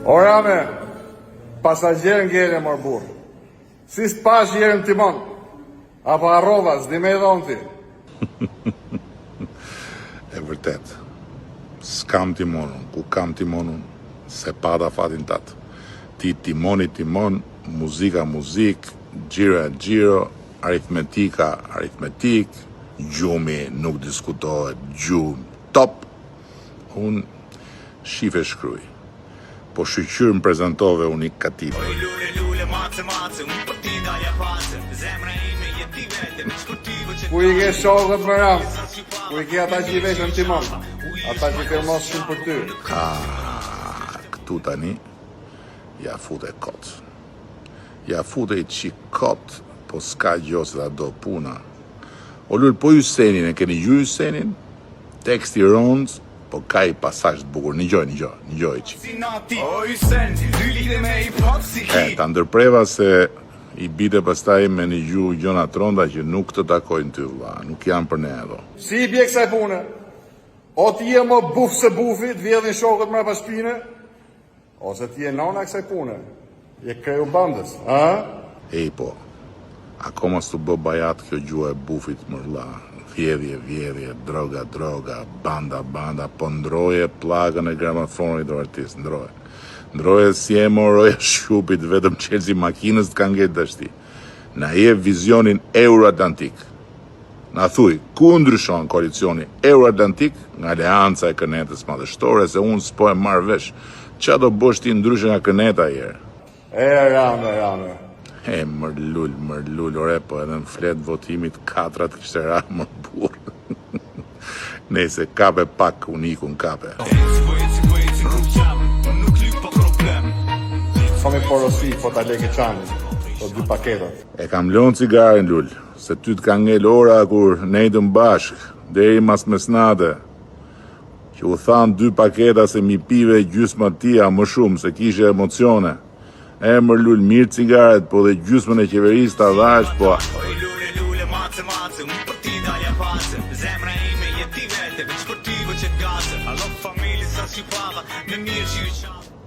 O Rame, pasagjer ngele mor burrë. Si s'pash njëherë në timon? Apo harrova, s'di me i dhonë ti. E vërtet. S'kam timon unë, ku kam timon unë, s'e pata fatin tat. Ti timoni timon, muzika muzik, xhiro e xhiro, aritmetika aritmetik, gjumi nuk diskutohet, gjumë top. Unë shif e shkruj. Po shyqyr më prezantove unik Katipin. Oj lule lule mace mace unë për ti dalja face Zemra ime je ti vete veç për ty veç e Ku i ke shokët më Ram? Ku i ke ata që i veshën timon? Ata që firmosën për ty? A, këtu tani ja fute kot. Ja fute i çik kot, po s'ka gjo se ta do puna. O Lul, po Hysenin, e keni gju Hysenin? Tekst i rond, po ka i pasazh të bukur. Nigjoj, nigjoj, nigjoj i çik. E, ta ndërpreva se i bite pastaj me nigju gjona t'ronda që nuk të takojnë ty vlla, nuk janë për ne ato. Si i bje kësaj pune? O ti je më buf se bufi, të vjedhin shokët mbrapa shpine? Ose ti je nona e kësaj pune, je kreu bandës, ë? Ej po, akoma s'tu bë bajat kjo gjuha e bufit mor vlla, vjedhje vjedhje, droga droga, banda banda, po ndroje pllakën e gramafonit o artist, ndroje. Ndroje si je mo roja shqupit, vetëm çelësi i makinës të ka ngel tashti. Na jep vizionin euroatlantik. Na thuj, ku ndryshon koalicioni euroatlantik nga aleanca e kënetës madhështore, se unë s'po e marr vesh. Ça do bësh ti ndryshe nga këneta jerë? E Rame, Rame. E mër lul, mër lul, ore, po edhe në fletë votimit katra të kishte ra, mër burrë. Nejse, kape pak unikun, kape. Sa mi porosi, po ta leke çanin, po dy paketat. E kam lënë cigaren, Lul, se ty të ka ngel ora kur nejtëm bashk, deri mas mesnate, që u thanë dy paketa se mi pive gjysma tia më shumë, se kishe emocione. E mër Lul, mirë cigaret, po dhe gjysmën e qeverisë ta dhash, po... Oj lule lule mace mace unë për ti dalja face Zemra ime je ti vete veç për ty veç e gace Allo familje sa s'ju pava me mirë që ju qava.